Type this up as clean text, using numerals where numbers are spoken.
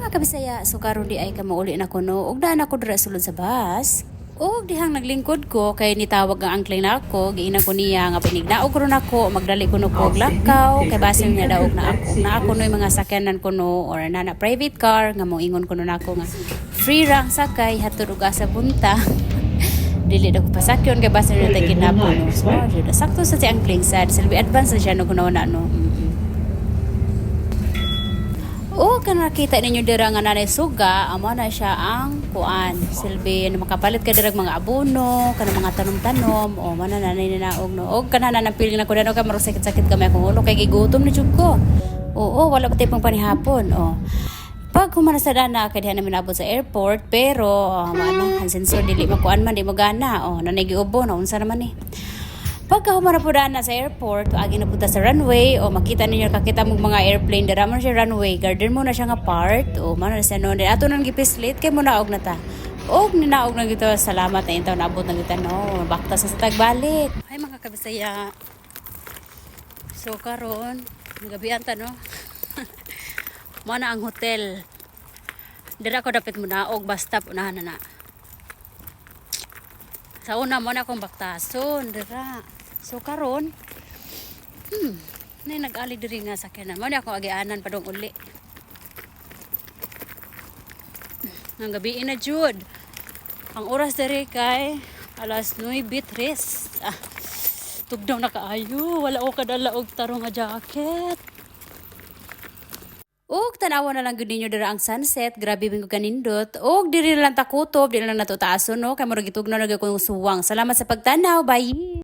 Mga kabisaya, so karon diay ka mauli na ko, no. Ug daan ako dira sulod sa bus. Og dihang naglingkod ko kay nitawag ang angkling nako, giingnan ko niya nga pinignaog ron ako, magdali ko no ko og lakaw kay basin niya daog na ako. Na ako no'y mga sakyanan ko, no, or nana private car nga moingon ko no nako nga free ra ang sakay hatod og asa punta. Dili na ko pasakyon kay basin niya tay kidnapo, no. So, jud, sakto sa si angkling sad. Silbi advance na siya no kuno na, no. O kan nakita ninyo dira nga nanay suga, amo na siya ang kuan. Silbi na makapalit ka dira og mga abono, kanang mga tanom-tanom, o mana nanay ninaog, no. Og kana na piling na ko dano kay marang sakit-sakit kami akong ulo kay gigutom na jud ko. Oo, wala pa tipong panihapon. O. Pag humana sa dana, kay diha namin naabot sa airport, pero oh, ano, ang sensor dili makuan man, di mo gana. O, nanay giubo, na unsa naman eh. Pagka humana po na sa airport, agi na punta sa runway, o makita ninyo, kakita mo mga airplane, dara man siya runway, garden mo na siya nga part, o man na siya noon. Ato nang gipislit, kay mo naog na ta. Og ninaog na gito, salamat na intaw naabot na kita, no. Bakta sa tagbalik. Ay, mga kabisaya. So karon, gabian ta, no. Mo na ang hotel. Dira ko dapat mo naog, basta unahan na na. Sa una mo na akong baktason, dira. So karon, nay nag-ali diri nga sakyanan. Mo na akong agianan padong uli. Nang gabi na jud. Ang oras diri kay alas 9:03. Ah, tugnaw na kaayo. Wala ko kadala og tarong nga jacket. Ug tanawa na lang gyud ninyo dira ang sunset, grabe bing kanindot. Ug diri na lang takutob, dili lang nato taason, no, kay murag gitugnaw na gyud kong suwang. Salamat sa pagtanaw, bye.